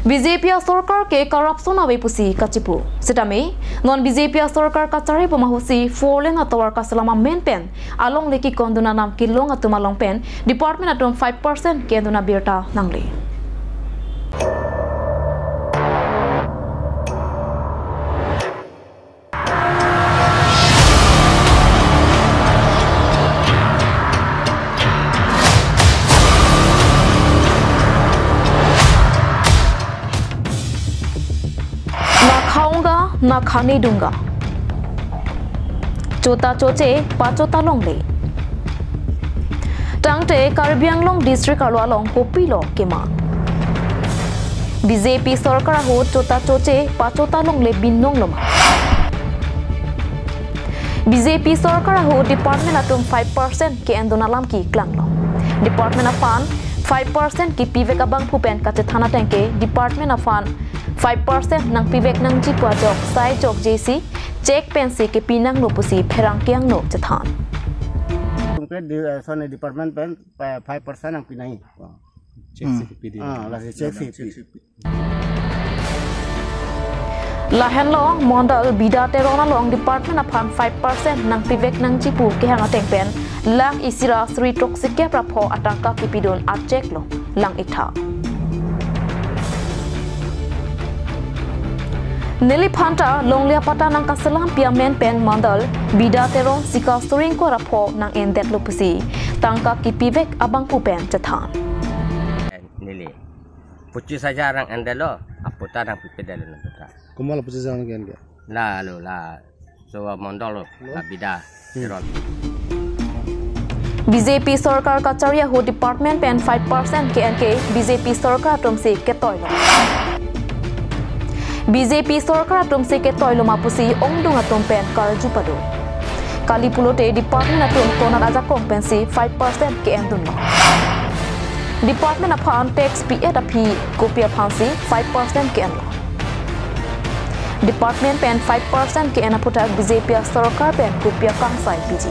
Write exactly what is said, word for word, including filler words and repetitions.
B J P asorkar ke corruption ave pusi kachipu. Sitame, non B J P asorkar kachari puma husi four lane atovar kaselam amen pen alongle kekondun anam kelong atum along pen department atum five percent ke-endun abirta nangle. Na khaunga, na khane dunga. Chota choche, pachota longle. Tangte Karbi Anglong district arlo along kopilo kemang. B J P sorkar ahut chota choche pachota longle binong loma. B J P sorkar ahut department atum five percent ke-endun alam keklanglo. Department aphan five percent kepivek abangphu pen kachethan ateng ke department aphan five percent nangpivek nangji pu ajok sai jokjesi check pensi kepi nanglo pusi pherangke angno chethan. Tumke di, eh, sone department pen, eh, five percent nangpi nangji. Check Hmm. si kepi di. Ah, lasi check si kepi. Lahenlo, Mondal Bida Teron along department aphan five percent nangpivek nangji pu kehang ateng pen, lakh isi ra suri throksi kep ra pho atangka kepidun a-check lo, lang-iktha. Neli phanta longle apatta nangkaselam pi amen pen Mondal Bida Teron sika suri ingkoi ra pho nang-endetlo pusi tangka kepivek abangphu pen chethan. Neli pochis hajar nang-endetlo, apatta nangpipedetlo nang apatta. Komat la pochis hajar nang-en ke? La lo la, so Mondal lo, la Bida Teron. B J P sorkar kachari ahut department pen five percent ke-en ke B J P sorkar atumsi ketoilo. B J P sorkar atumsi ketoilo ma pusi ongdung atum pen karju pado. Kali pulote department atum konat ajakong pensi five percent ke-endunlo. Department aphan tax pi-et aphi kopi aphansi five percent ke-enlo. Department pen five percent ke-en aphuthak B J P sorkar pen kopi akangsai piji.